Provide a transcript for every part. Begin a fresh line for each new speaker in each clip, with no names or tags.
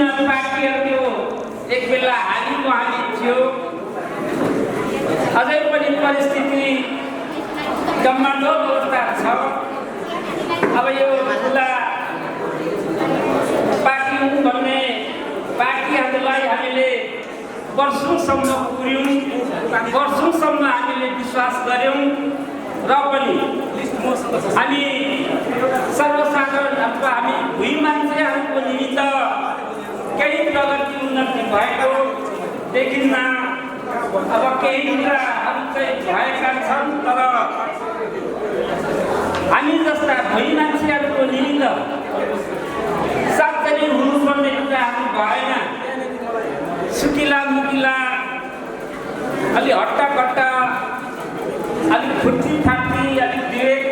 विभिन्न पार्टीहरूको एक बेला हाली थियो। अझै पनि परिस्थिति डम्बाडोल अवस्था छ। अब यो खुला पार्टी भन्ने पार्टीहरूलाई हामीले वर्षौंसम्म पुर्यौं, वर्षौंसम्म हामीले विश्वास गर्यौं र पनि हामी सर्वसाधारण अथवा हामी भुइँ मान्छेहरूको निमित्त केही प्रगति उन्नति भएको देखिन्न। अब केही कुराहरू चाहिँ भएका छन्, तर हामी जस्ता भुइँ मान्छेहरूको निमित्त साँच्चै हुनुपर्ने कुराहरू भएन। सुकिला मुकिला अलि हट्टा कट्टा अलिक फुर्ती फाटी अलिक विवेक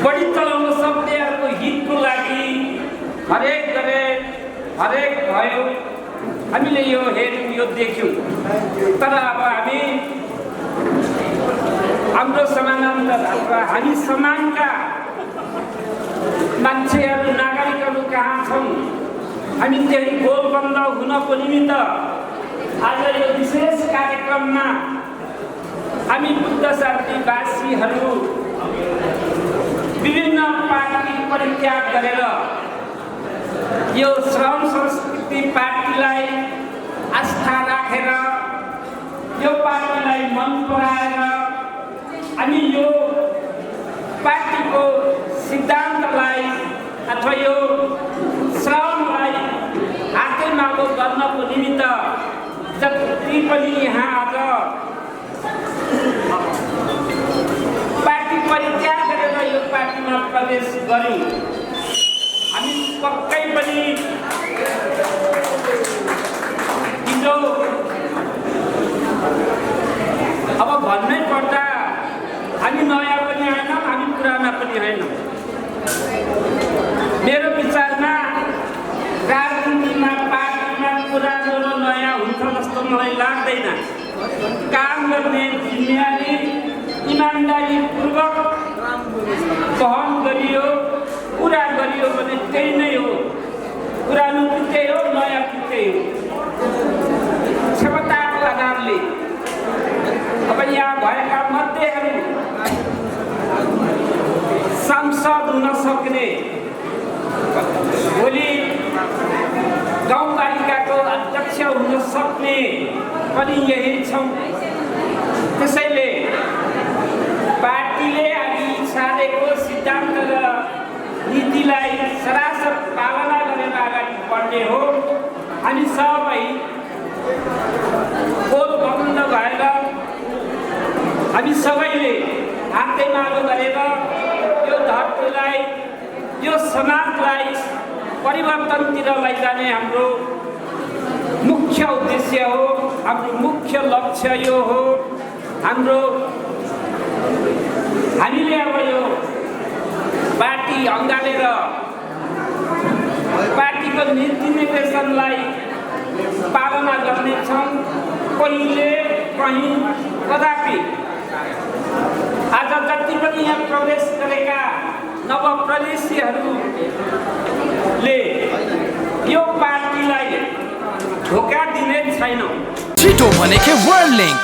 बढी चलाउन सक्नेहरूको हितको लागि हरेक भयो। हामीले यो हेर्यौं, यो देख्यौं। तर अब हामी हाम्रो समानान्तर अथवा हामी समानका मान्छेहरू नागरिकहरू कहाँ छौँ, हामी त्यही गोलबन्द हुनको निमित्त आज यो विशेष कार्यक्रममा हामी बुद्ध शान्तिवासीहरू विभिन्न पार्टी परित्याग गरेर यो श्रम संस्कृति पार्टीलाई आस्था राखेर यो पार्टीलाई मन पराएर हामी यो पार्टीको सिद्धान्तलाई अथवा यो श्रमलाई हातेमालो गर्नको निमित्त जति पनि यहाँ आज पार्टी परित्याग गरेर यो पार्टीमा प्रवेश गर्यौं, हामी पक्कै पनि हिजो अब भन्नै पर्दा हामी नयाँ पनि हैनौँ, हामी पुराना पनि हैनौँ। मेरो विचारमा राजनीतिमा पार्टीमा पुरानो र नयाँ हुन्छ जस्तो मलाई लाग्दैन। काम गर्ने जिम्मेवारी इमान्दारीपूर्वक वहन गरियो, पुरा गरियो भने त्यही नै हो। पुरानो पनि त्यही हो, नयाँ पनि त्यही हो। क्षमताको आधारले अब यहाँ भएका मध्येहरू सांसद हुन सक्ने, भोलि गाउँपालिकाको अध्यक्ष हुन सक्ने पनि यही छौँ। त्यसैले पार्टीले अघि सारेको सिद्धान्त र नीतिलाई सरासर पालना गरेर अगाडि बढ्ने हो। हामी सबै गोलबन्द भएर हामी सबैले हातेमालो गरेर यो धरतीलाई, यो समाजलाई परिवर्तनतिर लैजाने हाम्रो मुख्य उद्देश्य हो, हाम्रो मुख्य लक्ष्य यो हो। हामीले अब यो पार्टी अँगालेर पार्टीको नीति निर्देशनलाई पालना गर्नेछौँ। कहिले कहीँ कदापि आज जति पनि यहाँ प्रवेश गरेका नवप्रवेशीहरूले यो पार्टीलाई धोका दिने छैनौँ।
छिटो भनेको वर्ल्ड लिंक